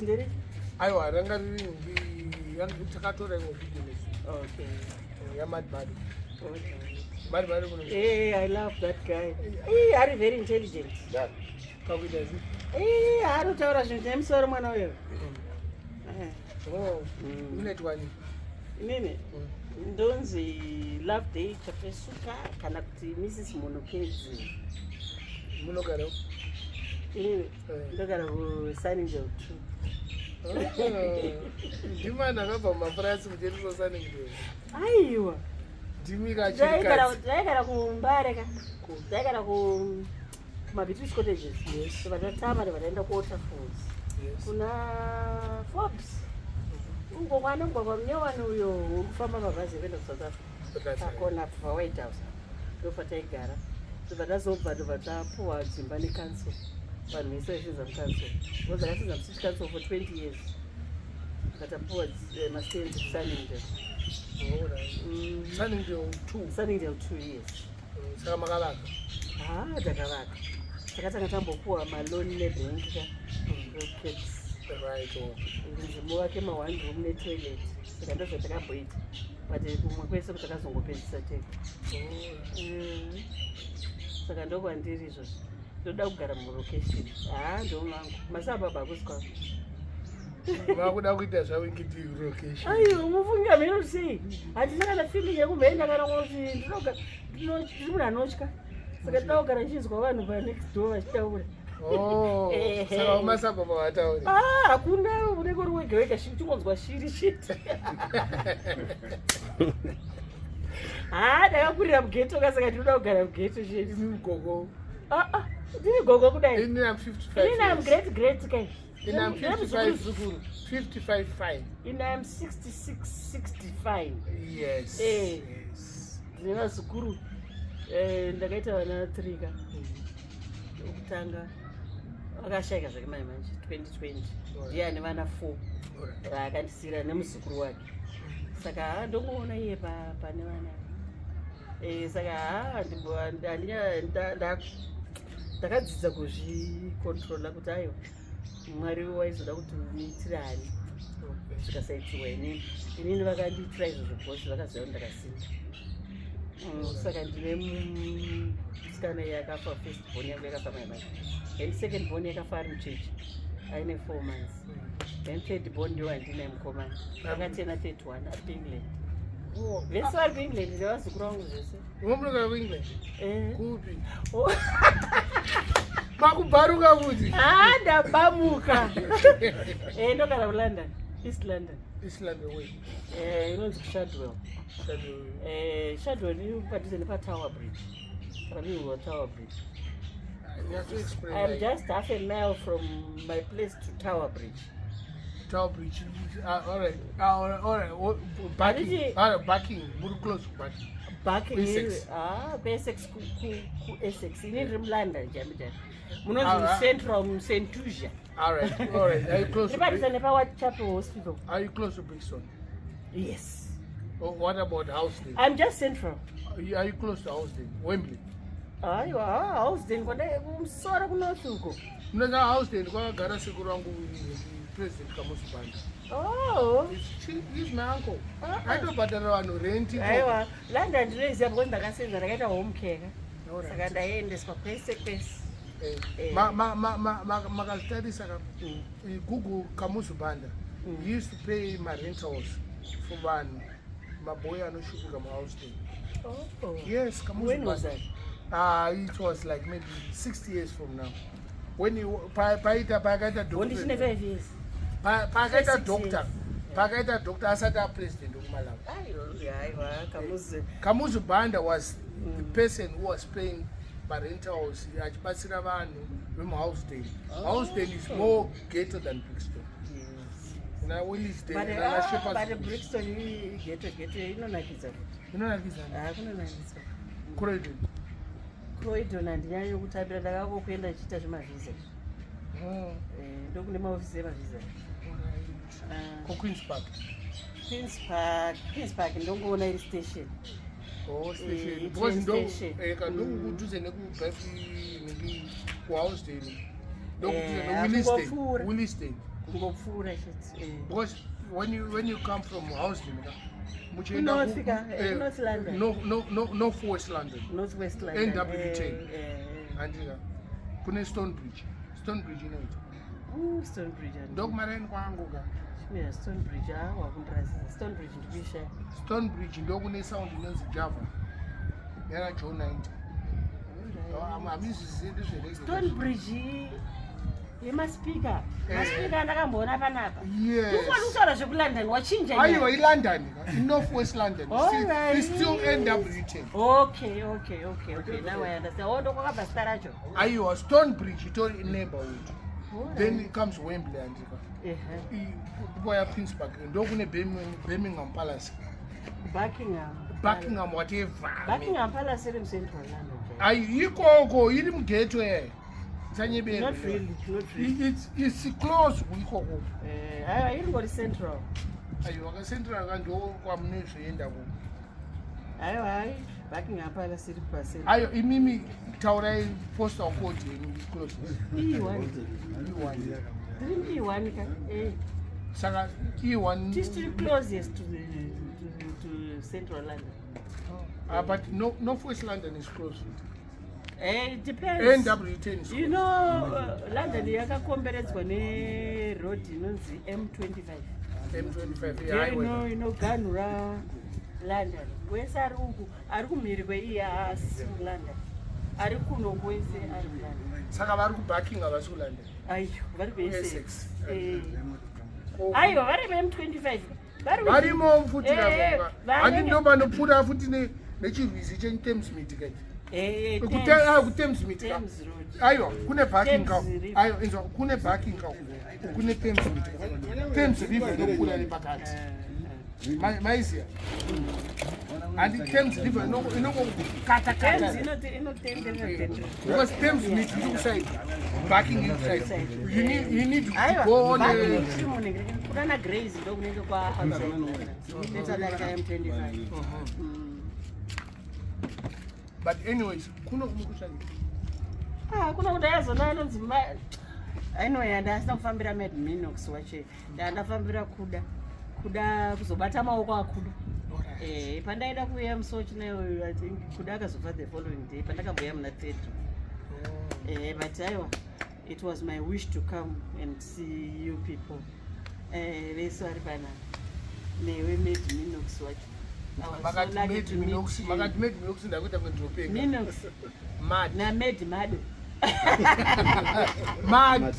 Ndere? Aiwa, ranga riri takatora imwe video nesu. Okay. Ya Mad Mad. Okay. Mad Mad kuno. Hey, I love that guy. Hey, ari very intelligent. Yeah. Kakuita zi. Hey, anotaura zvinhu zvine musoro mwana uyo. Eh. Oh. Unoitwa ni? Inini? Ndonzi Love Day Chafesuka kana kuti Mrs Munokezi. Munogara? Inini ndogara kuSunningdale 2. Ndimani akabva mumafurasi muchiendeswa Sunningdale? Aiwa. Ndimi kachirikadzi. Ndaigara kuMbare ka. Ndaigara ku kumaBeatrice Cottages. Yes. Ndobva tatama ndobva taenda kuWaterfalls. Yes. Kuna Forbes. Uko kwana mugwagwa munyowani uyo uri kufamba mabhazi ekuenda kuSouth Africa. Pakona paWhite House. Ndopataigara. Ndobva tazobva ndobva tapuwa dzimba necouncil. Vanhu vese vaisenza mucouncil. Because ndakasenza mucity council for 20 years. Ndikatapuwa mastands kuSunningdale. Alright. Sunningdale 2. Sunningdale 2 years. Saka makavaka? Ah, takavaka. Takatanga tambopuwa maloan nebhengi ka. Caps. Right. Oh. Kunzi muvake ma one room netoilet. Saka ndozvatakamboita. But kumwe kwese kutakazongopedzisa tega. Saka ndokwandiri izvozvo. Ndoda kugara mulocation. Ah, ndomangu. Masababa hakusi kwangu. Vakuda kuita zvawingiti location. Aiwa, mufunga mheno sei? Handina kana feeling yekumhenda kana kuti ndinoga ndiri munhu anotya. Saka ndinoda kugara ndichinzwa vanhu pa next door vachitaura. Oh, saka umasababa vatauri. Ah, hakuna unenge uri wega wega chingonzwa shiri chete. Ah, ndakakurira mughetto ka saka ndinoda kugara mughetto chete. Imi gogo. Ah, ah, ndiri gogo kudai. Ini am 55. Ini am great great kai. Ini am 55 zukuru. 55 fine. Ini am 66 65. Yes. Eh. Yes. Ndine vazukuru. Eh, ndakaita vana 3 ka. Wekutanga akashaika zvake mai manje 2020. Ndiye ane vana 4. Alright. Vaakandisiira nemuzukuru wake. Saka haa ndongoona iye pane vana. Eh, saka haa ndakadzidza kuzvikontrola kuti aiwa Mwari waizoda kuti muitire ani zvikasaitirwa inini. Inini vakandiitira izvozvo because vakaziva kuti ndakasimba. Saka ndine musikana iye akafa first born yangu yakafa mai mai. Then second born yakafa ari muchechi aine 4 months. Then third born ndiwo andinaye mukomana. Akatena 31 ari kuEngland. Oh. Vese vari kuEngland nevazukuru vangu zvese. Unomunogara kuEngland? Eh. Kupi? Oh. Makubharuka futi. Ah, ndabamuka. Eh, ndogara kuLondon, East London. East London way. Eh, inonzi Shadwell. Shadwell. Eh, Shadwell iri padhuze nepaTower Bridge. Pakadurwa Tower Bridge. You have to explain. I am like, just half a mile from my place to Tower Bridge. Tower Bridge. All right. All right. All right. Oh, Barking. All right. Barking. Muri close to Barking. Barking. Essex. Ah, kuEssex ku ku ku Essex. Ini ndiri muLondon jami jami. Munonzi Central St. Lucia. All right. All right. Are you close to Ndipadhuze nepa Whitechapel Hospital. Are you close to Brixton? Yes. Oh, what about Housden? I'm just central. Are you close to Housden? Wembley? Aiwa, Housden kwandai kumusoro kunorth uko. Munoziva Housden kwakagara sekuru vangu President Kamuzu Banda. Oh. He's my uncle. Aitobhadhara vanhu rent. Aiwa, London ndinoiziva because ndakasenza ndakaita home care. Saka ndaiendeswa kwese kwese. Makazvitarisa ka Google Kamuzu Banda. He used to pay marentals for vanhu maboy anoshupika muHousden. Oh. Yes, Kamuzu When was Banda. that? It was like maybe 60 years from now. When he paita paakaita Ndichine doctor. 5 years. Paakaita Six doctor. years. Paakaita doctor asati apresident wekuMalawi. Aiwa, aiwa, Kamuzu. Kamuzu Banda was the person who was paying marentals achibatsira vanhu vemuHousden. Housden is more ghetto than Brixton. Yes. Na Willisden, But, na ah, Shepherd's but Bush. Brixton ghetto ghetto inonakidza futi. Inonakidza. Ah, kunonakidza. Croydon. Croydon handinyanyi kutambira ndakangokuenda ndichiita zvemavhiza. Oh, Eh, ndokune maofisi emavhiza. alright. Ah. Ko Queen's Park. Queen's Park, Queen's Park ndongoona iri station. Oh, station. Eh, Because train ndo station. eh ka ndokudhuze nekuhousden. Ndokudhuze Eh, neWillisden. hakungopfuura. Willisden. Kungopfuura chete. Because when you come from Housden ka, muchienda Kunorth ka, North London. No, North West London. North West London. NW10. Eh. Handika kune Stonebridge. Stonebridge inoita Stonebridge ndokumaraini kwangu ka. Chimira Stonebridge, ah, wakundirasisa. Stonebridge ndikuishaya. Stonebridge ndokune sound inonzi Java yara Joe 90. Hamizvizivi ndizvereggae. Stonebridge yemaspika? Eh. Maspika andakamboona panapa? Yes. Ufana kutaura zvekulondon, wachinja Aiwa, nyaya. iLondon ka, iNorth West London. Alright. It's still NW10. Okay, now I understand. Oh, ndokwakabva zita racho. Aiwa, Stonebridge itori neighborhood. Then it comes Wembley, handika? Ipoya Queens Park, ndokune Birmingham Palace. Buckingham. Buckingham, whatever. Buckingham Palace iri mucentral London chaiyo. Ai, ikoko iri mughetto ye. Not really, not really. It's close ikoko. Aiwa, iri ngori central. Aiwa, kacentral ka ndo kwamune zvoenda ko. Aiwa, hai, Buckingham Palace iri pacentral. Ayo, imimi taurai postal code yenyu closest. E1. E1. Ndiri E1 ka. Saka E1. Tisi closest to the to central London. Ah, but no, North West London is close. It depends. NW10 is You know, London yakakomberedzwa neroad inonzi M25. M25. Ndiyo Highway. Inoganhura London wese. Ari uku, ari kumhiri kweiyi haasi muLondon, ari kuno kwese ari muLondon. Saka vari kuBuckingham havasi kuLondon? Aiyo, vari kuEssex. Essex. Aiwa, vari veM25. Varimo futi. Eh, Handi ndo vanopfuura futi nechirwizi cheThamesmead kai? KuThamesmead ka. Thames Road. Aiwa, kune Buckingham. Thames River. Aiwa, inzwa, kune Buckingham, kune Thamesmead. Thames River inopfuura nepakati. Maiziya handi Thames River inongokatakata? Thames inotenderera. Because Thamesmead iri kuside, Buckingham iri kuside. You need to Aiwa, go on Buckingham chiri munenge kunana Grays, ndo kunenge kwa outside netadarika M25. But anyways, kuno kumukutsvagei? Ah, kuna kuti ayazona anonzi anyway, handasina kufambira Mad Minox wache, ndandafambira kuda kuzobata maoko akuda. Pandaida kuuya musi wachinayo, I think Kuda akazofa the following day pandakamboya muna third. But aiwa, it was my wish to come and see you people, vese vari panapa, newe Mad Minox wacho. I was so Makati lucky Mad to meet Minox. you. Makati Mad Minox, ndakuita kunge Minox. Mad. Namad Mado. Mad.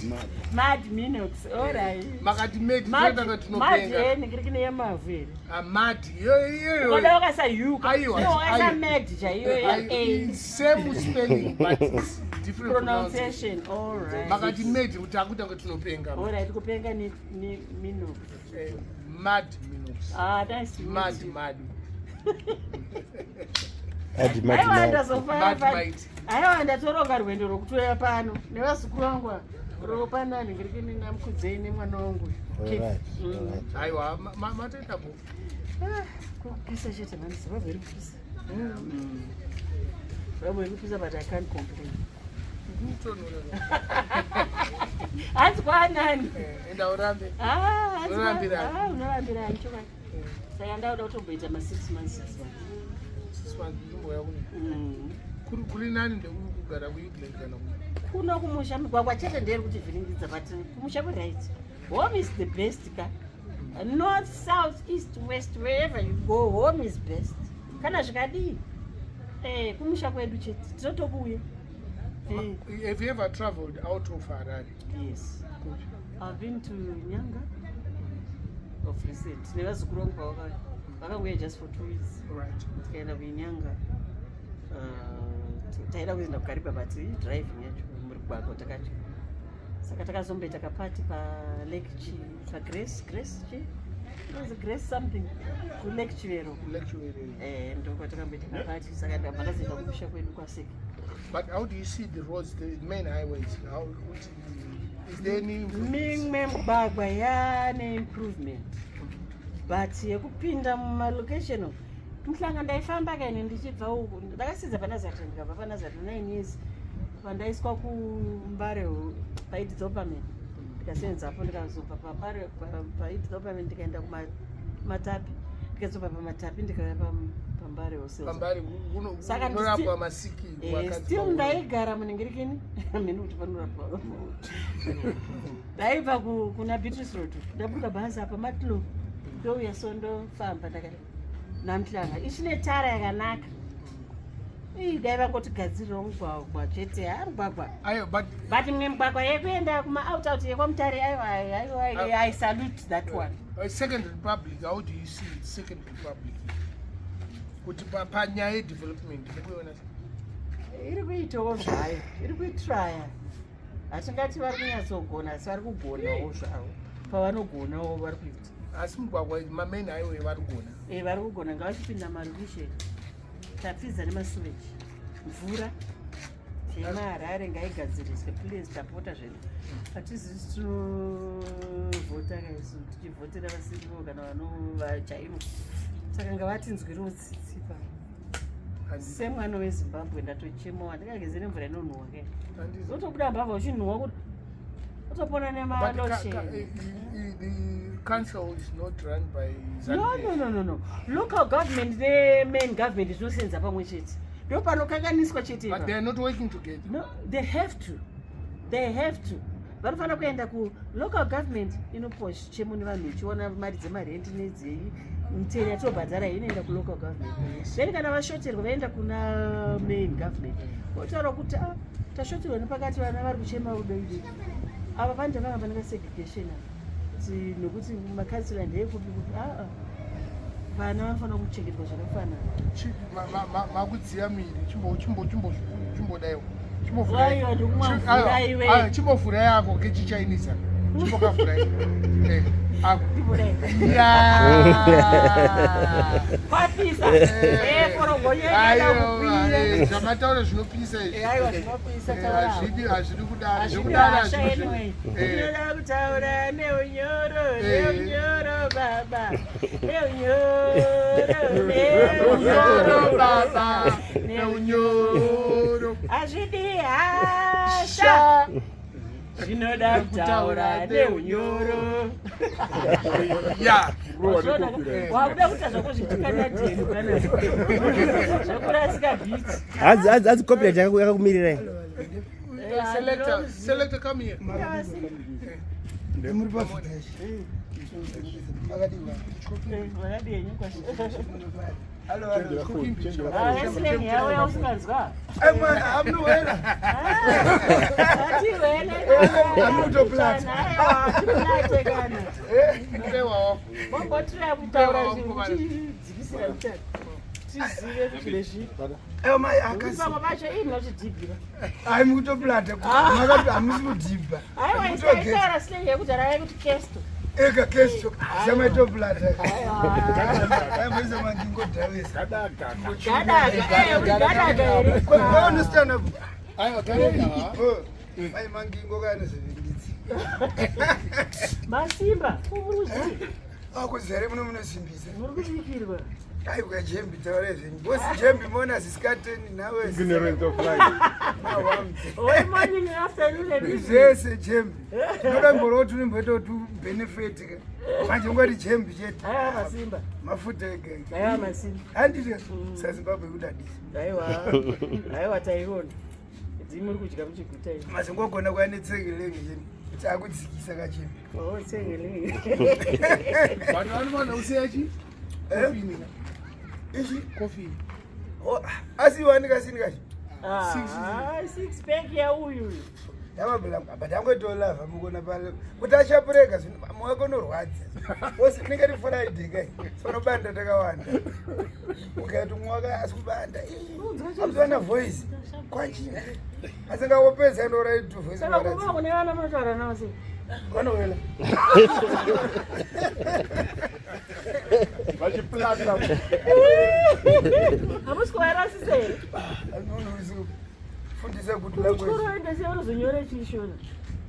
Mad Minox, alright. Makati Mad. Mad. Toita kunge Mad. tinopenga. Ndingiri yemavhu here? Ah, Mad iyo. Ukoda wakasa u. Aiwa, Wakaisa aiwa. mad chaiyo ya a. Same spelling but it's different pronunciation. Pronunciation, alright. Makati Mad kuti akuita kunge tinopenga. Alright, kupenga ni Minox. Mad Minox. Ah, nice to meet Mad. you. Mad. Adi madi Aiwa, madi. ndazofara. Mad might. Aiwa, ndatoronga rwendo rwokutoya pano nevazukuru vangu ava. Ropana ndingirikini namukudzei nemwana wangu. Alright, alright. Aiwa, matoita bo. Ah, kupisa chete mani, Zimbabwe iri kupisa. Zimbabwe iri kupisa, but I can't complain. Kutonora. Hanzi kwaanani? Enda urambe. Ah, hanzi Unorambirani. Ah, unorambirani chokwadi. Saka ndauda kutomboita ma6 months, 6 months. 6 months ndimboya kuno. Kuri nani ndekugara kuEngland kana kuno? Kuno kumusha migwagwa chete ndeyeri kuti vhiringidza, but kumusha kuright. Home is the best ka. North, south, east, west, wherever you go, home is best. Kana zvikadii, kumusha kwedu chete tinotokuuya. Have you ever traveled out of Harare? Yes. Kupi? I've been to Nyanga of recent nevazukuru vangu pavakauya, vakanguya just for 2 weeks. Tikaenda kuinyanga. Taida kuenda kuKariba, but driving yacho murigwagwa takatya, saka takazomboita kapati palake chi pagrace, Grace chi inonzi Grace something, kuLake Chivero. Lecture. Ndokwatakamboita kapati, saka ndabva ndazoenda kumusha kwedu kwaSeke. But how do you see the roads, the main highways? How is there any improvements? Mimwe migwagwa yaane improvement, but yekupinda mumalocation umu, muhlanga ndaifamba kaine ndichibva uku, ndakasidza paNazareta, ndikabva paNazareta 9 years, pandaiswa kuMbare paiti Dopamine. Ndikasenzapo, ndikazobva papare paitopame, ndikaenda kumatapi, ndikazobva pamatapi, ndikauya pambare Wholesale. Pambare. Saka unorapwa masiki. Vakadzi Still pauri. Ndaigara muningirikini mheni kuti panorapwa. Ndaibva kuna Beatrice Road, ndaburuka bhazi apa Matlo, ndouya, so ndofamba ndakada namhlanga ichine tara yakanaka. Ii, dai vangotigadzirirawo mugwagwa chete, ha, mugwagwa. Ayo, but But mimwe mugwagwa yekuenda kuma-out out yekwaMutare, aiwa, aiwa, I salute that one. Second Republic, how do you see it, Second Republic, kuti panyaya yedevelopment mukuiona sei? Iri kuitawo zvayo, iri kuitraya. Hatingati vari kunyatsogona, asi vari kugonawo zvavo. Pavanogonawo vari kuita. Asi mugwagwa, mamain highway, vari kugona? E, vari kugona. Ngavachipinda marukisheni, tapfidza nemasuweji, mvura yemaHarare ngaigadziriswe, please, tapota zvedu. Hatizisi tinovhota kaisu tichivhotera vasirivo kana vanovachaivo, saka ngavatinzwirewo tsitsi pa semwana weZimbabwe. Ndatochemawa, ndikageze nemvura inonhuhwa ke. Utobuda mbavha uchinhuhwa kuti utopona But nemalosheni. the council is not run by No. ZANU-PF. No, local government nemain government zvinosenza pamwe chete, ndo panokanganiswa chete But ipapo. they are not working together. No, they have to, they have to. Vanofanira kuenda kulocal government, inopuwa chichemo nevanhu, ichiona mari dzemarendi nedzei, mitero yatobhadhara inoenda kulocal government. Then kana vashoterwa, vaenda kuna main government, votaura kuti, "Ah, tashoterwa nepakati, vana vari kuchema udoidoi." Ava vanhu vanga panenge segregation apa, kuti nokuti makansela ndeyekupi kupi. Aa, vana vanofanira kuchengetwa zvakafanana. Makudziya miri, chimbodaiwo. Aiwa, ndikumwa mvura iwe. Chimbovhura yako kechichinese, chimbokavhurai ako. Ndibudai. Ya. Kwapisa. Forogonya. Aiwa, zvamataura zvinopisa izvi. Aiwa, zvinopisa. Eh, hazvidi kudaro. Hazvidi. Zvekudaro Hasha. hazvidi. Anyway, ndinoda kutaura neunyoro. Neunyoro baba, neunyoro. Neunyoro baba, Neunyoro. neunyoro. Hazvidi hasha. Sha. Zvinoda kutaura neunyoro. Ya. Wakuda kuita zvako zvichikanadheni kana zvekurasika bhiti. Hanzi copyright yakakumirirai. Selector, selector, come here. Muri pafiteshi makadiwa? Vakadienyu? Alo. Wrestling yauya usinganzwa. Amunohwela. Atiwele. Amutoplata. Kana Mupewa wako. bombotira kutaura zvichidzikisira kutatu, tizive kuti ndezvipi. Ayo mai akasi. Pamwe pacho ii munochidhibhira. Ai, mukutoplata, makati hamusi kudhibha. Aiwa, isaitaura slang yekudhara yekuti kesto. Ega kesto samaitoplata, aimboisa mangingodhavesa. Gadaga, gadaga here? Kwaunostana. Aiwa, gadaga. Mai mangingo kanozivingidzi. Masimba umuruzi. Akuzere muno munosimbisa. Muri kubikirwa. Aiwa, jembi, taura zvenyu bosi, jembi mona zisikateni nawe. Ignorance of life. Oi, morning, afternoon and evening. Zvese jembi tinoda mboroti unomboita kuti ubenefit ka manje ungati jembi chete. Aiwa, masimba. Mafuta ega ega. Aiwa, masimba. Handiti saZimbabwe kudadisa? Aiwa, aiwa, taiona ndimi muri kudya muchiguta izvi. Mazongogona kuya netsengelenge cheni kuti akudzikisa kachembi. Oh, tsengelenge. Vanhu vanofanira kusiya chi Eh? coffee. Ichi? Coffee. Oh, asi iwani kasini kachi. Ah, six pack yauyu. Yamabhula, but angoitolavha mukona pale kuti achapureka zvino mwako unorwadza osi tinenge ri Friday kai fanobanda takawanda, ukaiti mwaka asi kubanda amuzowana voice kwachina asi ngawopedza ndoraito voice. Saka kuva kune vana munotaura navo sei? Vanowela. Vachiplata. Hamusi kuvarasisa here? Fundisa kuti language. Kuchikoro enda sei, unozonyora chishona?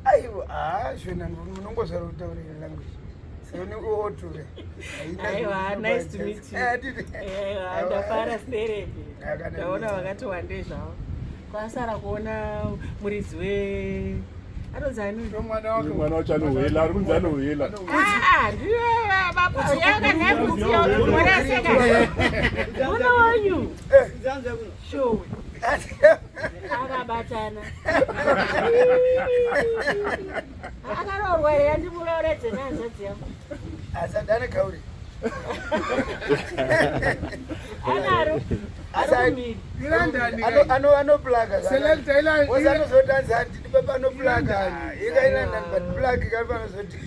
Aiwa, ha, shona munongozvara kutaurira language seunioture. Aiwa, nice to meet you. Aiwa, ndafara stereki. Ndaona vakati wandei zvavo, kwasara kuona muridzi. Anonzi ani? Mwana wake. Mwana wacho anohwela, ari kunzi anohwela. Ah, ndiye baba yakanhaikutsiyauraseka. Mwana wanyu. Showe. Akabatana. Akaroorwa here andimuroredze nehanzvadzi yangu. Asati ane kauri. Anaro. Asati. Ilandani. Anoplaga. Selector ila. Osanozoti anzi handidi baba anoplaga. Ika ilandani but plug kapanozoti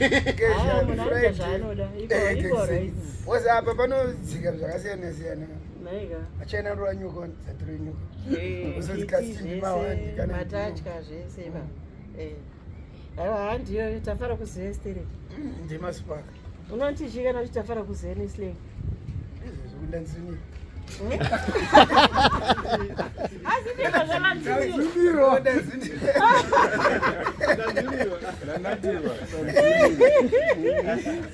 Ah, munhu anoita zvaanoda. Iko right. Wose apa panodzika zvakasiyana siyana. Naika. Achena rwanyuko dzatirenyuko. Eh, Usodzi kiti kasting zvese, mawandi kana matatya zvese ipa. Eh. Aiwa handiyo tafara kuziva sterek. Ndimasipaka. Unoti chii kana kuti tafara kuziva neslang? Izvozvo kundanzunira. Asi ndizvo zvamanzunira. Kundanzunira. Nanatirwa.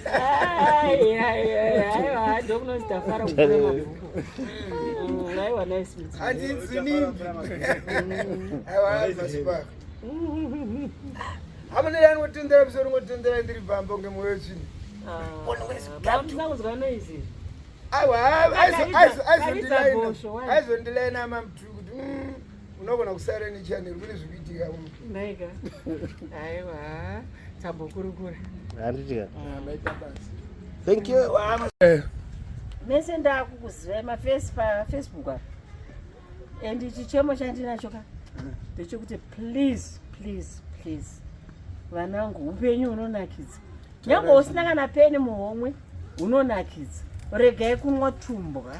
Ai, ai, ai, aiwa ndokunonzi tafara kukura mabhuku. Aiwa nice meeting. Handinzunimbi. Aiwa masipaka. Hamunei anotendera musoro ngotendera ndiri pamba kunge mwoyo tsvina. Ah, mamusanzwa noise. Aiwa Karidza bhosvo, wai. aizondilaina mamutu kuti unogona kusara nechanel kune zvikuitika umu. Naika. Aiwa tambokurukura. Handitika. Thank you. Mese ndakukuzivai mafesi pafacebook apa. And chichemo chandinacho ka ndechekuti please please please vanangu upenyu hunonakidza nyange usina kana peni muhomwe hunonakidza regai kunwa tumbwa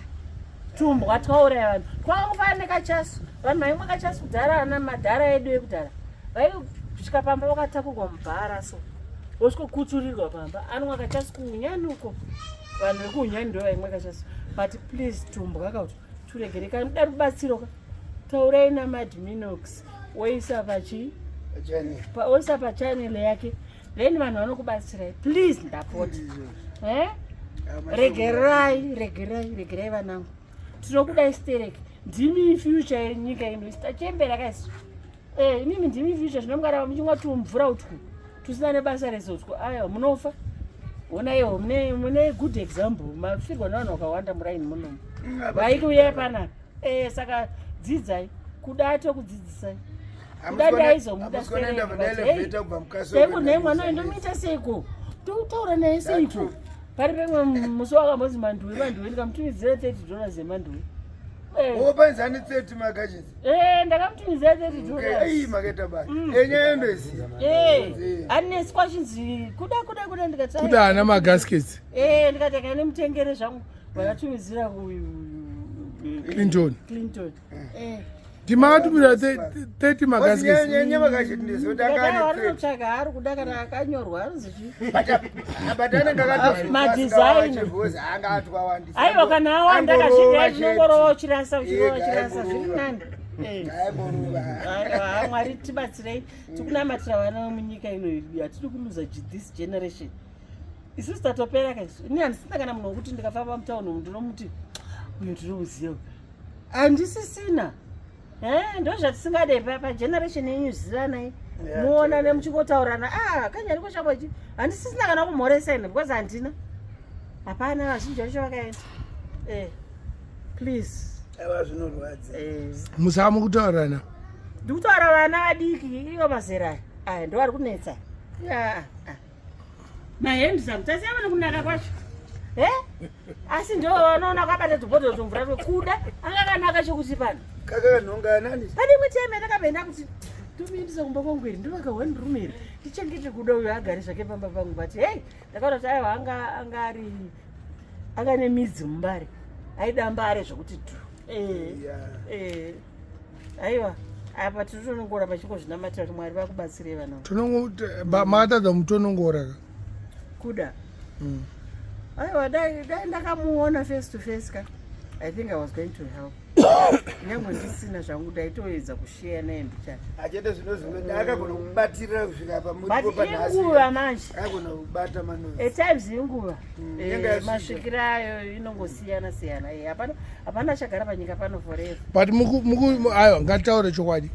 tumbwa twauraya vanhu twakufanana nekachasu vanhu vaimwa kachasu kudhara ana madhara edu ekudhara vaisvika pamba vakatakurwa mubhara so vosvikokutsurirwa pamba anwa kachasu kuunyani uko vanhu vekuunyani ndo vaimwa kachasu but please tumbwa kauti turegere kanoda rubatsiro ka taurai namadminox woisa pachi Channel. woisa pachanel yake then vanhu vanokubatsirai please ndapota eh? Regerai regerai regerai vanangu tinokudai stereki ndimi future yenyika ino isu tachembera kaisu eh, imimi ndimi future zvinomukarava muchimwa tumvura utwu tusina nebasa rese utwu aiwa munofa onaiwo mune good example mafirwa nevanhu vakawanda muraini munomu vaikuuyai panapa eh, saka dzidzai kuda tokudzidzisai kuda ndaizomuda Hamusikuona stereki, but hey, elevator kubva mukaso seiko naye mwana uyu ndomuita seiko totaura naye seiko pari pemwe musi wakambozi manduwe manduwe ndikamutumidzira 30 dollars yemanduwe. Eh. Wopanzani 30 magazines. Eh, ndakamutumidzira 30 dollars. Ei makaita basa. Enyaya yendoziya. Eh, anesi kwachinzi kuda kuda kuda ndikati Kuda ana magaskets. Eh, ndikati akaine mutengere zvangu vakatumidzira uyu Clinton. Clinton. Eh. Ndimakatumira 30 magaskets. Nyanya magazine ndizoti Ndikati akane aiwa 30. rinotsvaga ari kuda kana akanyorwa anonzi chii But anenge akati Madesign. anga atwawandisa. Aiwa kana awanda Angorova kazhinji chete. unongorova uchirasa uchirova Ega, uchirasa zviri aingorova. nani. Eh. Aingorova. Aiwa, Mwari tibatsirei tikunamatira vana vemunyika ino hatidi kuluza this generation isusu tatopera kaisu ini handisina kana munhu wekuti ndikafamba mutauni umu ndinomuti uyo ndinomuziva handisisina. Eh, ndo zvatisingade pageneration yenyu zivanai Yeah, muonane muchingotaurana ah kanyari kwechako ichi handisisina kana kumhoresa ine because handina hapana vazhinji vacho vakaenda. Eh, please. Aiwa zvinorwadza. Eh. Musamu kutaurana. Ndikutaura vana vadiki ivo mazera aya ndo vari kunetsa. Ya, ah. Mahandsome tasiyana nekunaka kwacho e asi ndo vanoona akabata tubhodhoro tumvura twekuda anga akanaka chokuti pano Kakanhonga nani? pane imwe time yandakabenda kuti tomuendesa kumba kwangu here ndovaka one room here ndichengete kuda uyo agare zvake pamba pangu but hei ndakaona kuti aiwa anga ari anga nemidzi mumbare aida mbare zvokuti tu. Eh, Yeah. eh, aiwa apa tinotonongora pachingozvinamatira kuti Mwari vakubatsirei vana. Tonongo makatadza mutonongora ka. Kuda aiwa dai dai ndakamuona face to face ka I think I was going to help nyange ndisina zvangu ndaitoedza kusheya naye mbichana. Achete zvinozvi akagona kubatirira kusvika pamuripo But panhasi. inguva manje. Akagona kubata manozi. At times inguva. Inenge yasvika. Masvikiro ayo inongosiyana siyana. Hapana hapana chagara panyika pano forever. But muku muku aiwa ngatitaure chokwadi.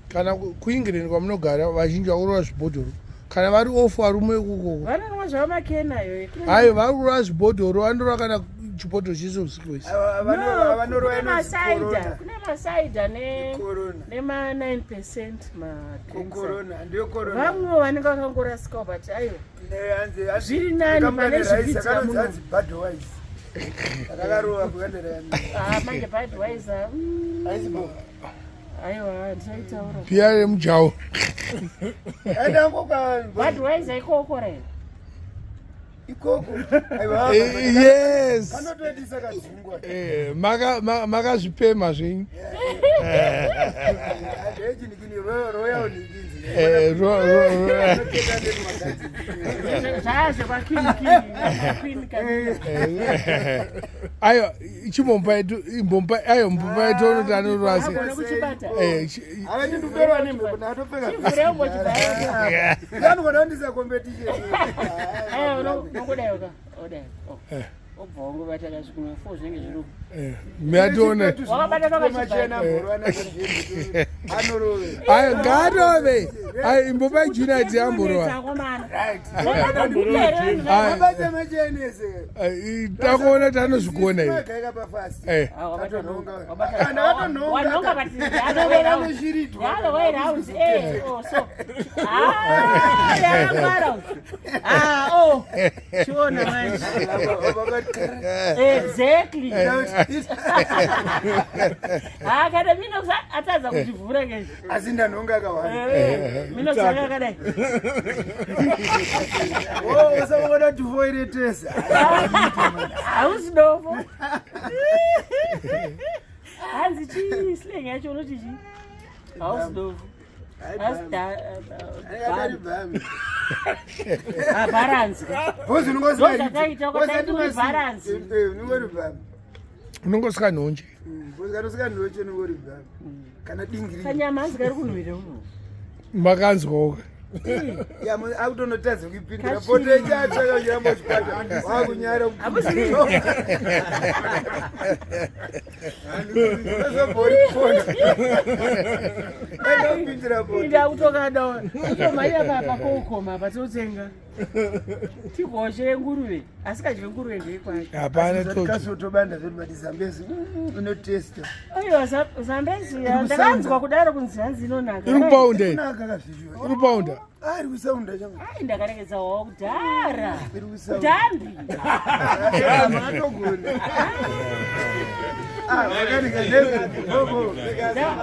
Kana kuEngland kwamunogara vazhinji vakurova zvibhodhoro kana vari off varume ikoko. Vanonwa zvavo makenayo. Hayi, vari kurova zvibhodhoro, vanorova kana chibhodhoro chese usiku wese. Kune masaida, kune masaida nema 9 percent madrinks. Vamwe vanenge vakangorasikawo, but aiwa, zviri nani pane zvikuitika muno. Ah, manje Budweiser, aiwa, ndichaitaura. Piya remujawo. Budweiser ikoko re. Ikoko. Yes. Kanotoitisa kadzungwa. Makazvipema zvenyu. Aiwa, chimbompa yetu, imbompa, aiwa, mbompa yetu onoti anorova sei. Agone kuchibata. Avandinduperwa nemhepo, ndakatopfeka. Chivhure umbochibaya. Anogona kundisa competition. Aiwa, unongodai ka odai, obva wangobata kasvikumwe fo zvinenge zviri uko. Miatione. Wakabata pakachibata. Anorove. Ayo, ngaarove. Ayo, imbopa Junior yamborova. Akomana. Abata machenese. Takuona kuti anozvigona iwe. Magaika pafasi. Wanhonga, but the other way round. Oh, so. Ah, yakangwara. Ah, oh. Chiona manje. Exactly. Ah, kana mino atadza kuchivhura ngezvi. Asi ndanhonga akawanda. Mino dzakakadai. Usaona tufoiretesa. Hausi dofo. Hanzi chii slang yacho, unoti chii? Hausi dofo. Hausi Akari. Bharanzi. Ndozvakaita ukadai uri bharanzi. Unongori bhami. Unongosvika nhonje. Kana usika unongori bhami kana dingiri. Kanyama hanzi kari kunhuhwira uno. Makanzwawo. Akutonotadza kuipindura poto ichatsvaka uchiramba uchipata wakunyara. Hamuzivi. Uzobhori kufona enda kupindura poto. Inda kutokada kutomhanya pakokoma apa, totsenga tigoshe nguruve, asikadye nguruve ndeyekwake. Hapana toto. Kasotobanda zvoti but Zambezi unotesta. Aiwa, Zambezi ndakanzwa kudaro kunzi hanzi inonaka. Iri kupaunda iyi. Kunaka kazvichiwa. Iri kupaunda. Ari kusaunda chama. Ai, ndakaregedza wawo kudhara. Iri kusaunda. Kudhambi. Makatogona.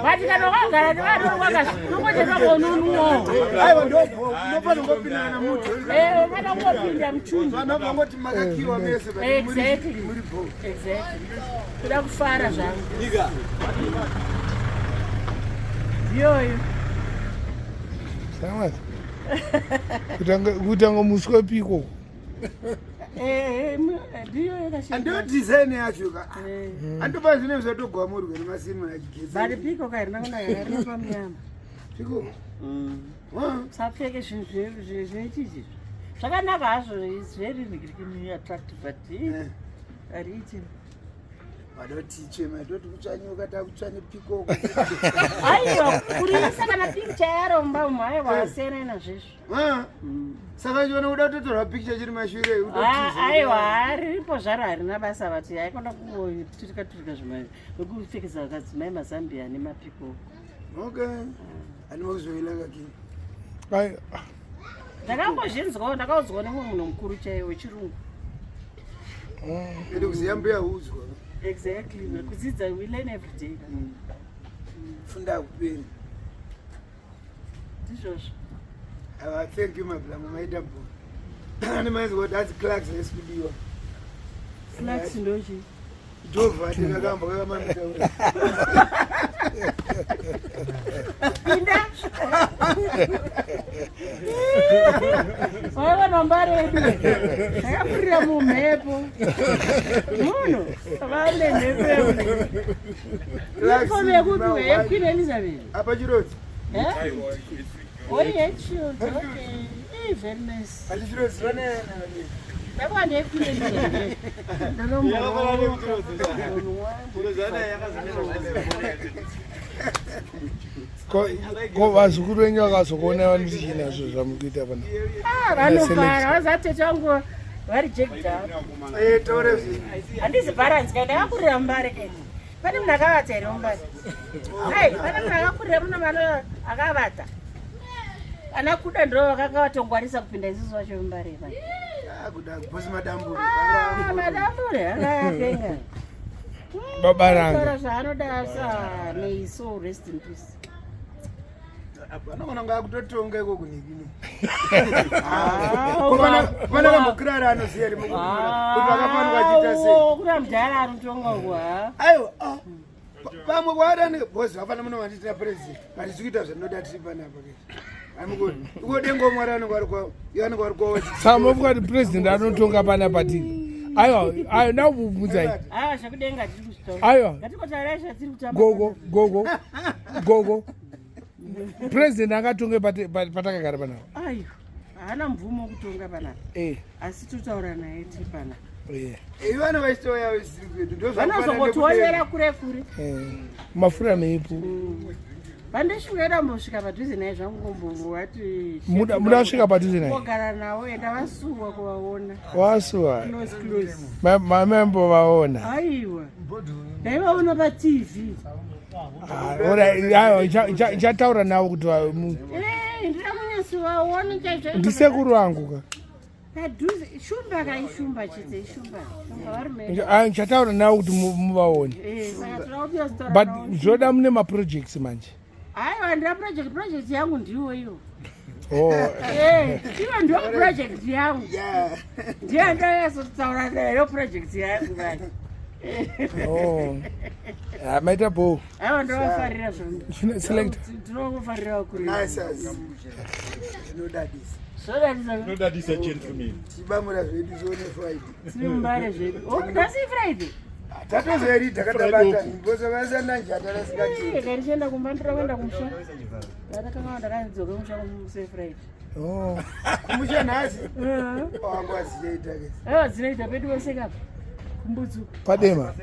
But kana wakagara nevanhu, Aiwa, ndofanira ngopindana mutu. unofana kungopinda muchunhu. Vanhu vangoti makakiwa mese, but muri bho. Exactly, kuda kufara zvangu ndiyoyo. Samati. Kutanga muswe piko. Ndiyoyo. Andiyo design yacho ka, andopa zvine zvatogwamurwa nemasimo achigetsa. But piko kairina kunaka, karina pamunyama. Piko. Usapfeke zvinhu zvinoitizvi zvakanaka hazvo, is very attractive, but hariiti. Vadotiche maitoti kutsvanyuka takutsvanye pikoko. Aiwa, kuriisa kana picture yaro mumba umu, aiwa, asiyana nazvezvo. Saka chiona kuda kutotorwa picture chiri mashure. Aiwa, riripo zvaro, harina basa, but haikona kungoturika turika zvima nokupfekesa kadzimai mazambia nemapiko. Okay, handima kuzoila kaki. Ai, Ndakangozvinzwawo, ndakaudzwawo nemumwe munhu mukuru chaiwo wechirungu. Ende kuziya mbuya udzwa. Exactly, kudzidza, we learn every day. Funda kuperi. Ndizvozvo. Aiwa, thank you, mablamu, maita bho. Ane maizwa kuti hanzi Clarks haisi kudiwa. Slacks ndochi? Dhovha tikakamba kakamamitaura. Pinda waiona mbare yedu takapurira mumhepo, munhu vane mhepo yekuni yekuti yeQueen Elizabeth. Apa chirodzi. Oi, Hatfield, okay. Very nice. Ati chirodzi vane. Ndakuwa ndeyeQueen Elizabeth. Ko vazukuru venyu vakazokuona vanoti chii nazvo zvamuri kuita pana? Ah, vanofara vazatete vangu vari jacked up. Eh, taura zvinhu. Handizi balance kai ndakakurira mumbare kai. Pane munhu akavata here mumbare? Hai, pane munhu akakurira muno mano akavata. Ana kuda ndo vakanga vatongwarisa kupinda isusu vacho mumbare vai. Ah, kuda boss madambure. Ah, madambure akapenga. Baba ranga. Taura zvaanoda sa may soul rest in peace. Anogona kunge akutotonga iko kunikini. Ah, Pana kambokirara anoziva here mukuti vakafanirwa achiita sei. Kuna mudhara anotonga uko ha. Aiwa. ah, Pamwe kwaari boss vafana muno vandiitira president. But tiri kuita zvandinoda tiri panapa ke. Amukoni. Iko dengo mwari anenge ari kwavo. Iye anenge ari kwavo. Saka mofunga kuti president anotonga pana patiri? Aiwa, aiwa, ndakubvunzai. Aiwa zvekudenga tiri kuzvitaura. Aiwa. Ngatikotaura zvatiri kutamba. Gogo, gogo, gogo. President angatonge patakagara panapa? Aiwa. Haana mvumo wekutonga panapa. Eh, Asi totaura naye tiri panapa. eh, Ivo vana vachitouya vesiri kwedu. Ndozvakafanana Vanozongotionera kure kure. eh. Mafura meipo. Pandisvika ndambosvika padhuze naye zvangu ngombovati. Muda kusvika padhuze naye? Kogara nawo enda vasuwa kuvaona. Wasuwa. Close close. Mamembovaona. Aiwa. Ndaivaona pa TV. Ah, alright, aiwa, ndichataura navo kuti Eh, ndira kunyatsovaona chaizvo. ndisekuru vangu ka. Padhuze shumba kaishumba chete ishumba. Shumba vari mene. Ah, ndichataura navo kuti muvaone. Eh, saka toda kunyatsotaura But navo. zvoda mune maprojects manje. Aiwa ndira project project yangu ndiwo iyo. Oh. Eh, iyo ndiyo project yangu. Yeah. Ndiyo ndayazotsaura nayo project yangu manje. Oh. Ah, maita bo. Aiwa ndovafarira zvangu. Select. Ndinokufarira kuri. Nice. Zvinodadisa. Zvodadisa. Zvinodadisa gentleman. Tibamura zvedu zvoone Friday. Tiri mumbare zvedu. Oh, nhasi Friday. Tatozoeri takatabata. Bosa vasana njata rasingachii. Eh, kandichienda kumba ndoda kuenda kumusha. Ndakanga ndakadzoka kumusha kumusi Friday. Oh. Kumusha nhasi. Eh. Wangu azichaita ke. Aiwa dzinoita pedu vose kapa. Kumbudzu. Padema.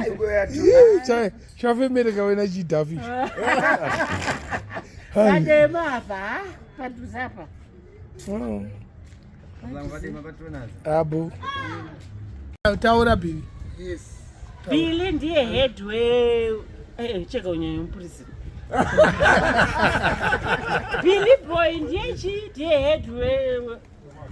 Aiko yatu. Chafemereka wena chidhafu ichi. Padema apa, ha? Padhuze apa. Oh. Abo. Taura Billy. Yes. Billy ndiye head we eh, cheka unyanya mupurisa. Billy boy ndiye chi ndiye head we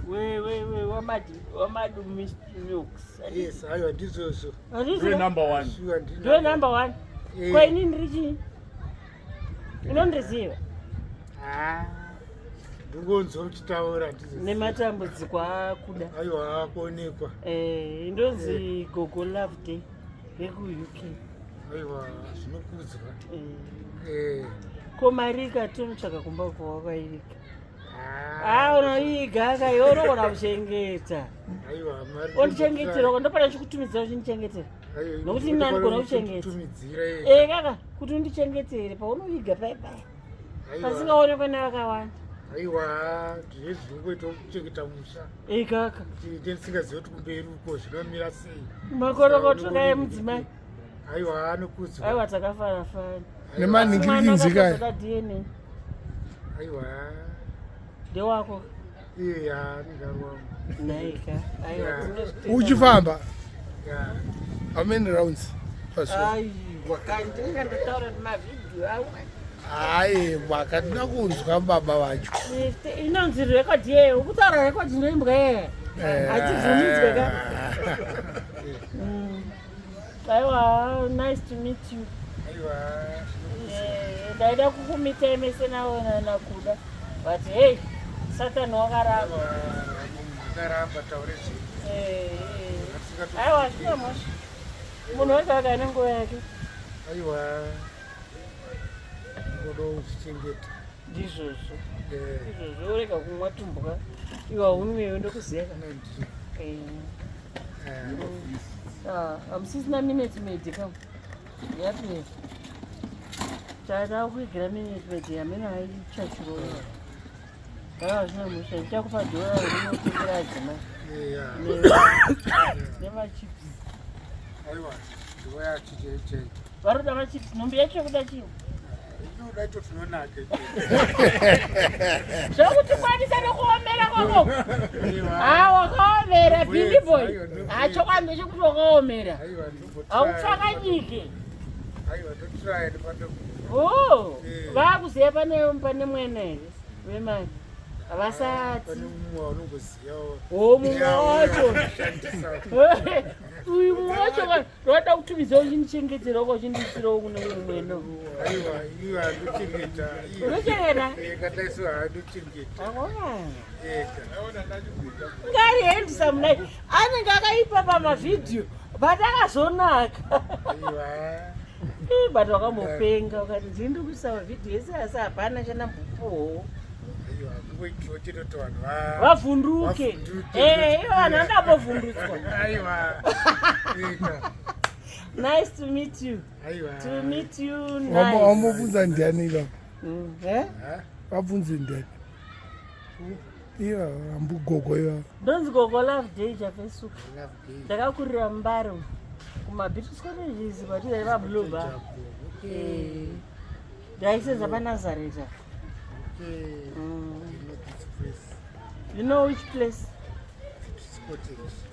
we we we wamadu wamadu milks. Yes, aiwa ndizvozvo. Ndiwe number one. Sure ndino. Ndiwe number one. Eh. Kwa ini ndiri chii? Unondiziva? Ah. Ndingonzwa uchitaura ndizvo. Nematambudziko akuda. Aiwa akuonekwa. Eh, ndonzi Gogo Love Day veku UK. Aiwa zvinokudzwa. Eh. Eh. Ko marika tomutsvaka kumba kwawakaivika. Ah. Ah, unoiga ka iwe unogona kuchengeta. Aiwa mari. Ondichengetera ndopana chikutumidzira uchindichengetera. Aiwa, Nokuti ini andigona kuchengeta. Tumidzira. Eh kaka kuti undichengetere paunoviga pai pai. Aiwa. Pasingaonekwe nevakawanda. Aiwa ndine zvinongoita kuchengeta musha. Eh kaka. Ndisingazivi kuti kumberi uko zvinomira sei. Makorokoto kaye mudzimai. Aiwa anokudzwa. Aiwa takafara fara. Nemanhingirikinzi kaya. DNA Aiwa. ndewako. Iya anenge ari wangu. Naika. Aiwa tinozvitenda. Uchifamba. Yeah. How many rounds? Pazuva. Aiwa kandinga ndataura nemavhidhiyo amwe. Aiwa, katina kunzwa baba vacho. Inonzi record yeyo. Ukutaura record ndoimbwa yeye. Eh. Hachibvumidzwe ka. Aiwa, nice to meet you. Aiwa. Eh, ndaida kukumitai mese nawe nakuda. But hey, Satan wakaramba. Akaramba taure zvinhu. Eh, eh. Aiwa, hazvina mhosva. Munhu wega wega ane nguva yake. Aiwa. Ngoda uzvichengeta. Ndizvozvo. Eh. Ndizvozvo urega kumwa tumbwa. Iwe haunwewo ndokuziva kana. Eh. Ah, hamusisina minute maid kam. Yapi? Tada kuigira minute maid yamene haichachirowa. Aiwa zvina mhosva ndichakupa dhora rinotengera adzimai. Yeah. Nemachips. Aiwa. Ndiwo yacho chaiyo chaiyo. Varoda machips, nhumbi yacho yokuda chii? Inoda icho tunonaka. Zvokutikwanisa nokuomera kwako. Ah, wakaomera Billy boy. Ah, chokwadi ndechekuti wakaomera. Hautsvakanyike. Oh, vakuziva pane pane mwena here vemari? Havasati. Oh, mumwe wacho. Uyu mumwe wacho Ndoda kutumidza uchindichengetera uko uchindiisirawo kune umwe mwena. Aiwa, iwe andochengeta. Unochengeta? Eh, kataiswa andochengeta. Akona. Eh. Ngari handsome naye. Anenge akaipa pamavhidhiyo but akazonaka. Aiwa. Eh, but wakambopenga ukati ndini ndikuisa mavhidhiyo ese asi hapana chanambopuwawo. Vavhunduke. Eh, ivo vanhu vandambovhundutswa. Aiwa. Nice to meet you. Aiwa. To meet you. Nice. Wambobvunza ndiani ivavo? Eh? Vabvunze ndiani? Iva ambugogo ivavo. Ndonzi gogo Love Day Chafesuka. Ndakakurira muMbare umu. KumaBeatrice Colleges patiri paBlue Bar. Eh. Ndaisenza paNazareta. You know which place?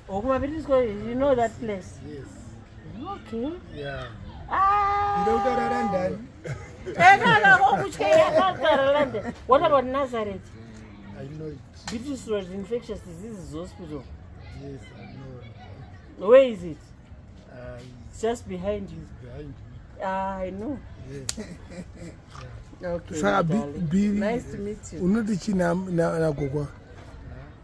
Oh, kumaBeatrice College, you know that place? Yes. Okay. Yeah. Ah. Ndokugara London. Eh, no, no, okutyeya akagara London. What about Nazareth? I know it. Beatrice Road Infectious Diseases Hospital. Yes, I know. Where is it? It's It's just behind you. behind me. Ah, I know. Yes. Okay. Saka darling. Billy, Nice to meet you. unoti chii nagogwa?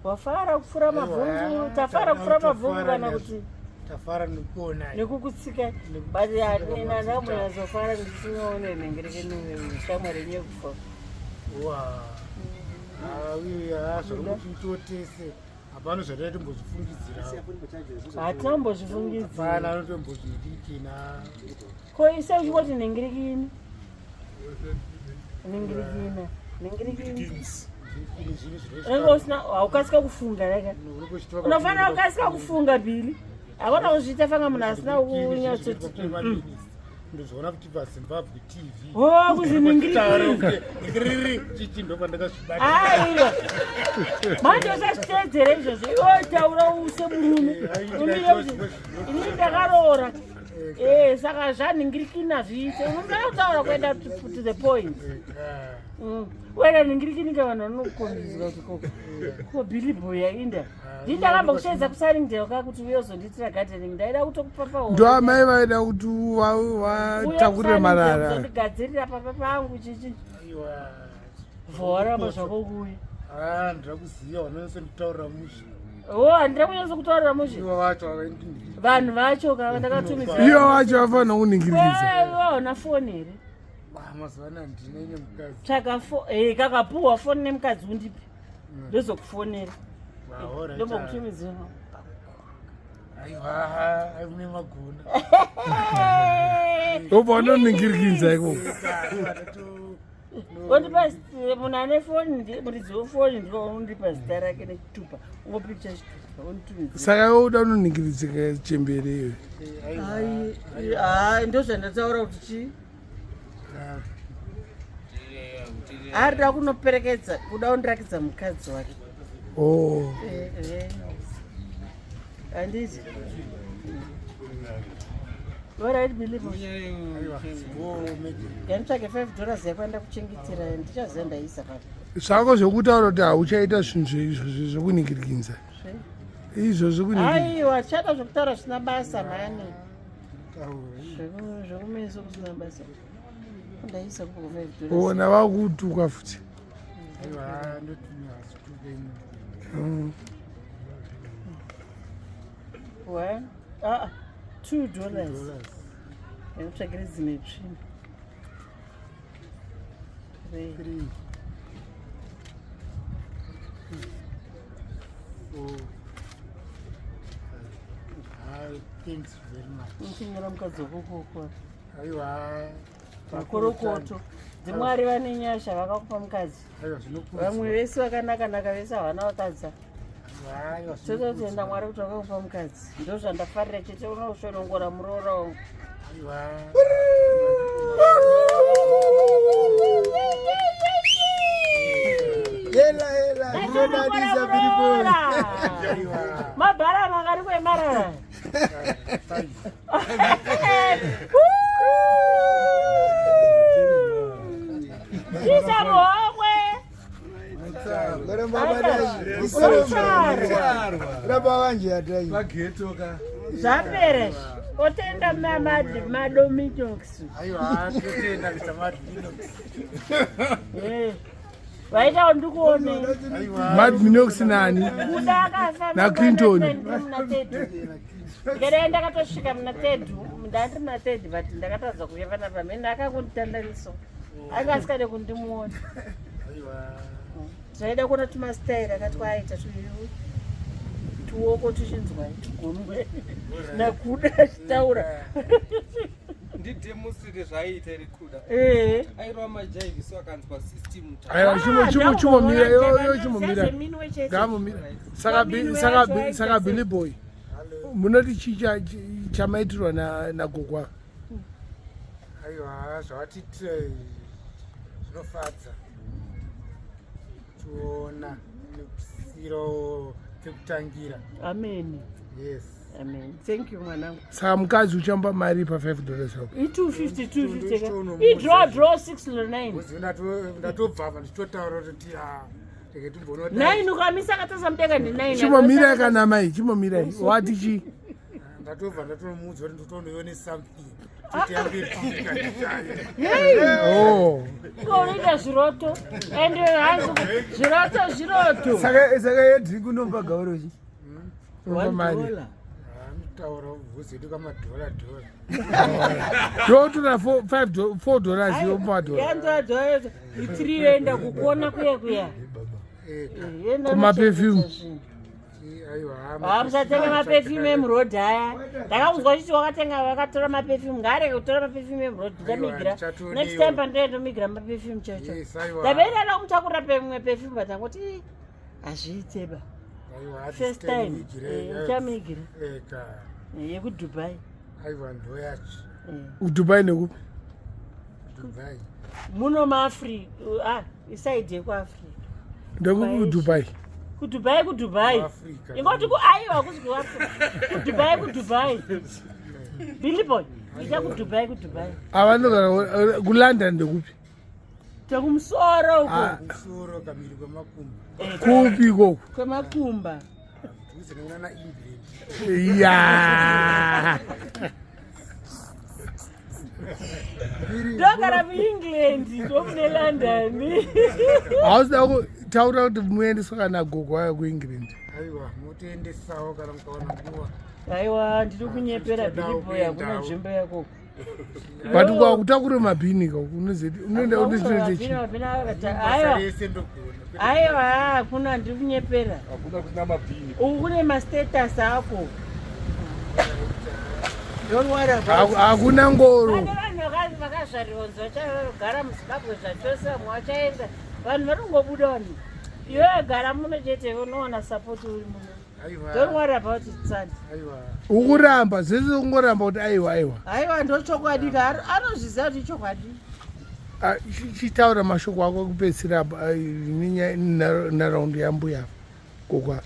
Wafara kupfura mabvungu, tafara kupfura mabvungu kana kuti Tafara nekuona. nekukutsika but ndambonatsofara ndisinaone nhengereke shamwari yenyu yekufa. Wow. Ah, uyu ah, zviri kuti hapana zvataimbozvifungidzira. Hatambozvifungidzira. Hapana anotombozvidikina. Ko ise uchingoti nhengirikini nhengirikina nhengirikini unenge usina haukasika kufunga reka unofanira kukasika kufunga Billy hakona kuzviita fanga munhu asina kunyatsoti Ndozviona kuti paZimbabwe TV. O kuziningirikini Ngiriri chichi ndopandakazvibata. Aiwa, manje usazviteedzere izvozvo, iwe taura use murume umire kuti ini ndakaroora. Eh, saka zvanhingirikini hazviite, unofanira kutaura kuenda to the point. Wena nhingirikini ka vanhu vanokukombidzwa kuti ko Billy boy yainda ndii ndakamba kushaidza kuSunningdale ka kuti uye uzondiitira gardening, ndaida kutokupa paho. Ndo amai vaida kuti vatakurire marara. Uzondigadzirira papa pangu chichi. Aiwa. Vhowaramba zvako kuuya. Ah, ndira kuziva vanonyatsonditaurira mushe. O, handira kunyatso kutaurira mushe. Ivo vacho vakaindinhingirikina. Vanhu vacho ka ndakatumidza. Ivo vacho vafanira kuningirikisa. Waona foni here? Ah, mazuva ano handina, ine mukadzi. Tsvaka kakapuhwa foni nemukadzi undipi, ndozokufonera. Ah, alright. Ndombokutumidzira. Aiwa, ai mune magona. Obva wanoningirikinza ikoko. Ondipa munhu ane foni, muridzi wefoni ndo unondipa zita rake nechitupa, ungopicha chitupa onditumidza. Saka iwe uda unoningiridzika chembere iyoyo? Ai, ndo zvandataura kuti chii, arida kunoperekedza, kuda kundirakidza mukadzi wake. Oh. Eh, eh. Handiti? Alright, Billy. Nganditsvake $5 yakwanda kuchengetera, ndichaziva ndaisa papi. Zvako zvekutaura kuti hauchaita zvinhu izvozvo zvekuningirikinza izvo zvekuningiri Aiwa, tichada zvekutaura zvisina basa mani, zvekumeso kusina basa, ndaisa kuko $5. Ona vakutuka futi. Aiwa, ndotumira zituke. One, ah, $2, ndikutsvagire dzimwe tsvina. Three. Three. Four. Five. Thanks very much. Uchinyora mukadzi wokokoko. Aiwa. Makorokoto dzimwari vane nyasha vakakupa mukadzi. Aiwa, zvinokudzwa. Vamwe vese vakanaka-naka vese havana vakadza. Aiwa, Tototenda Mwari kuti vakakupa mukadzi, ndo zvandafarira chete, unoshonongora muroora wangu. Aiwa. Hela hela zvinodadisa Billy Boy. Mabhara makari kwemarara. Chisa muhomwe. Ramba vanje atai. Zvapera. Otenda madomitox. Aiwa, totenda Mr. Madminox. Eh. Vaita ndikuone. Madminox nani? Kuda akafa. Na Clinton. Muna third. Ndikadai ndakatosvika muna third. Ndandiri muna third but ndakatadza kuuya panapa. Mene akakunditandaniso. Anga asikade kundimuona. Zvaida kuona tumastairi akati kwaita tuoko tuchinzwa tugunwe nakuda achitaura. Ndidemonstrate zvaiita iri kuda. Eh. Airova majaivi so akanzwa system. Aiwa, chimomira, yo chimomira. Minwe chete. Ngamomira. Saka saka saka Billy Boy. Munoti chii chamaitirwa nagogwa? Aiwa, zvawatiitira zvinofadza. Tiona nekusirawo pekutangira. Amen. Yes. Amen. Thank you mwanangu. Saka mukadzi uchamba mari pa 5 dollars apo. I 250 250. I draw draw 6 no 9. Uzive ndatobva apa ndichitotaura kuti ah, rege timboona. 9 ukamisa akatasa mudenga ndi 9. Chimomira kana mai, chimomirai. Wati chi? Ndatobva ndatomuudza kuti ndotonoione something. Kuti yange tika. Oh. Unoita zviroto. And hanzi zviroto zviroto. Saka saka yedrink unopa gauro chi? Unopa mari. Anotaura vhuzedu kamadhora dhora. Ndotora 5 4 dollars yopa dollar. Yanzwa dzoyo itiri yoenda kukuona kuya kuya. Eka. Kuma perfume. Aiwa. Ah, musatenga maperfume emurodhi aya. Ndakauzwa chiti wakatenga vakatora maperfume ngaarege kutora maperfume emurodhi ndamigira. Aiwa, Next time pandinenge ndomigira maperfume chacho. Yes, aiwa. Ndabeida da kumutakurira pemwe perfume but angoti "Ih, hazviite ba. Aiwa, First time uchamigira Eka. yekuDubai. Aiwa ndo yacho. Dubai nekupi? Dubai. Muno maAfrica, ah, isaidi yekuAfrica. Ndekupi Dubai? KuDubai kuDubai. Africa. Ingoti ku aiwa kuzi kuAfrica. KuDubai kuDubai. Billy boy, ita kuDubai kuDubai. Avanogara kuLondon ndekupi? Tekumusoro uko Ah. Kusoro kamiri kwemakumba. Kupi ikoko? kwemakumba. Dhuze nekunana England. Ya. Ndogara muEngland, ndomune London. Hausida kutaura kuti muendeswa kana gogo aya kuEngland. Aiwa, motoendesawo kana mukawana nguva. Aiwa, ndiri kunyepera Billy boy, hakuna nzvimbo yako. But ukakutakura mabhini ka unozeti unoenda unochinoita chii? Basa Aiwa, rese ndogona. aiwa, hakuna, ndiri kunyepera. Hakuna kusina mabhini. Uku kune mastatus ako. Don't worry about it. Hakuna ngoro. Pane vanhu vakazvarirwa kunzi vachagara muZimbabwe zvachose, vamwe vachaenda. Vanhu vari kungobuda vanhu. Iwewe gara muno chete unowana support uri muno. Don't Aiwa. worry about it son. Aiwa. Ukuramba zvese kungoramba kuti aiwa aiwa. Aiwa ndochokwadi ka anozviziva kuti ichokwadi. Ah, Chitaura mashoko ako ekupedzisira apa, ah, nenyaya nharaunda yambuya gogo ava.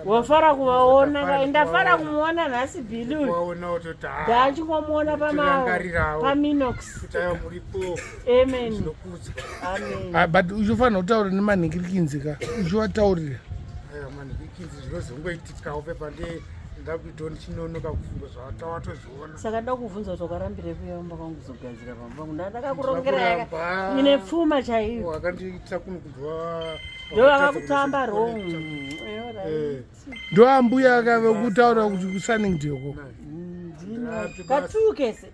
Wafara kuvaona ka ndafara kumuona nhasi Billy uyu. Waona wototi ah. Ndachingomuona Tirangarirawo. paminox. Kuti aiwa muripo Amen. zvinokudzwa. Amen. Ah, but uchofanira kutaura nemanhingirikinzi ka uchiwataurira. Aiwa manhikikinzi zvinozongoitikawo pepa nde ndakuitawo ndichinonoka kufunga zvawatozviona. Saka ndoda kuvhunza kuti wakarambirei kuuya kumba kwangu kuzogadzira pamba pangu. Ndakakurongera yaka Ndakuramba. ine pfuma chaiyo. Wakandiita kuno kubva Ndo vakakutamba wrong. Eh. Ndo ambuya ka vekutaura kuti kuSunningdale ko. Katukese.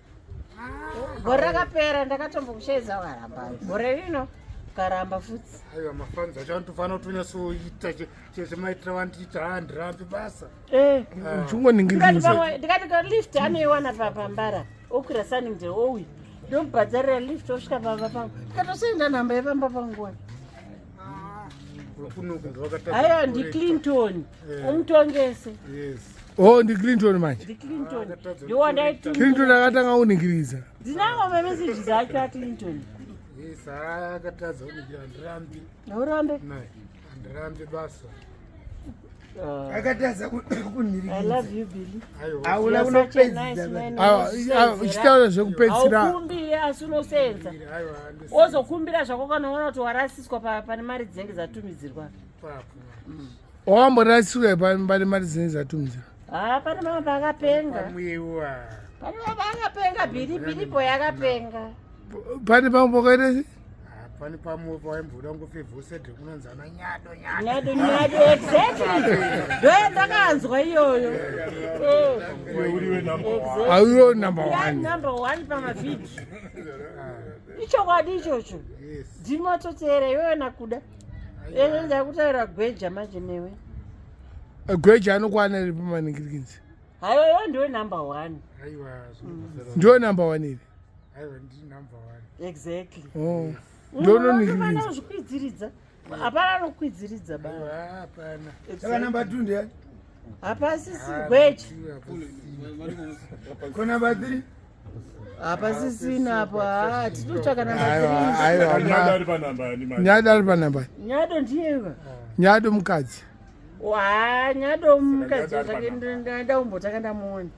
Gore rakapera ndakatombokushaidza ukaramba. Gore rino ukaramba futi. Aiwa mafanzi acho anotofanira kutonyatsoita chezvemaitira vandiita handirambi basa. Eh. Uchingoningirikinza. Ndikati ka lift anoiwana pambara okwira Sunningdale ouya ndomubhadharira lift osvika pamba pangu ndikatosenda nhamba yepamba pangu wani. Kunoku ndovakatadza Aiwa kucorrecta. ndiClinton Eh. umutongese Yes. Oh, ndiClinton manje. ndiClinton Akatadza ndiwo ndaitumira Clinton akatanga kuningiriza. ndinawo mamessages acho aClinton. Yes, akatadza kuti handirambi. Haurambe? Handirambi basa. Akatadza kunhirikidza. I love you, Billy. Hauna kunopedzisa. Uchitaura zvekupedzisira. Haukumbire asi unosenza. Wozokumbira zvako kana uona kuti warasiswa pane mari dzinenge dzatumidzirwa. Wamborasiswa pane mari dzinenge dzatumidzirwa? Ha, pane mama paakapenga. Pane mama akapenga, Billy, Billy boy akapenga. Pane pamwe pakaita sei? Pane pamwe pawaimboda kungofevhosedhe kunonzi ana nyado nyado nyado nyado, exactly, ndoyandakanzwa iyoyo. Auyo number one. Number one pamavhidhi, ichokwadi ichocho. Ndinototeera iwewe nakuda ene ndakutaura gweja manje newe. Gweja anokwana iri pamaningirikinzi. Haiwa, ndiwe number one. Ndiwe number one iri. Exactly. Oh. Ndononingirikinzi kuzvikwidziridza, hapana anokwidziridza ba. Saka number two ndiani? Hapasisi gweja. Ko number three? Hapasisina apo, ha, tinotsvaka number. Nyado ari panamba yani manje? Nyado ari panamba. Nyado ndiyewa. Nyado mukadzi. Wa nyado mukadzi zvake, ndaumbotanga ndamuona.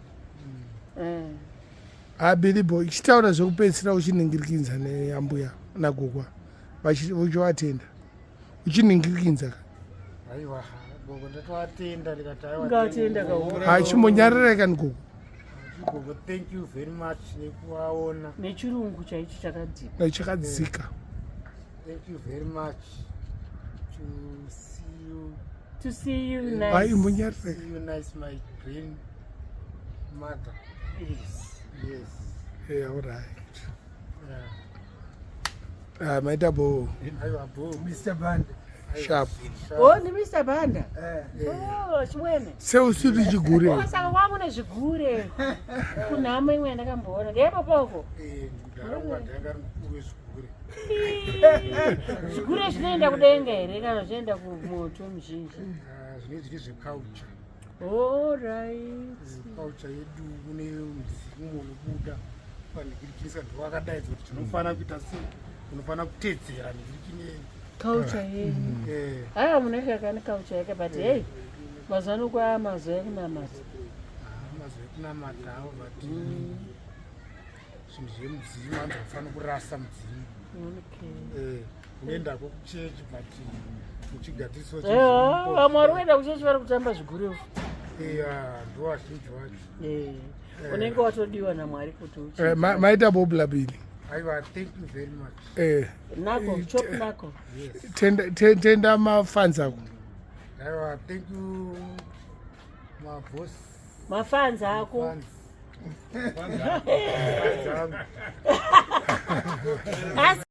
Abilibo, ichitaura zvekupedzisira uchiningirikinza neambuya nagogwa uchivatenda uchiningirikinza ka. Aiwa, gogo, ndatovatenda ndikati aiwa. Ungatenda kawo. Achimbonyarira kani gogo. Gogo, thank you very much nekuvaona. Nechirungu chaicho chakadzika. Chakadzika. Thank you very much to see you. To see you nice. Ai, imbonyarira. See you nice, my grand mother. Yes. Yeah, all right. Yeah. Ah, maita bo. Aiwa, bo. Mr Banda. Sharp. Oh, ndi Mr Banda. Oh, chimwene. Seusiri chigure. Oh, saka wamune zvigure kunhamo imwe yandakamboona ndeyepapoko. Ndaraunga ndanga mukuru wezvigure. Zvigure zvinoenda kudenga here kana zvinoenda kumoto muzhinji? Ah, zvinenge zviri zveculture. Allright. Culture yedu, kune mudzimu unobuda panhikirikisa, ndowakadaidzwa kuti tinofanira kuita sei, unofanira kutedzera nhikirikini. Culture yenyu. Haiwa, munenge kane culture yake, but hey, mazuva ano kwa mazuva ekunamata. Mazuva ekunamata avo, but zvinhu zvemudzimu anzi haufanira kurasa mudzimu. Unoendako kuchechi but muchigadziriso. Vamwe vari kuenda kuchechi vari kutamba zvigurewo. Ndo vazhinji vacho. Unenge watodiwa naMwari kuti uchi. Maita bobla, Bili. Aiwa, thank you very much. Nako chop nako. Tenda, tenda mafans ako. Aiwa, thank you, maboss. Mafans ako. Fans. Fans angu. Asi.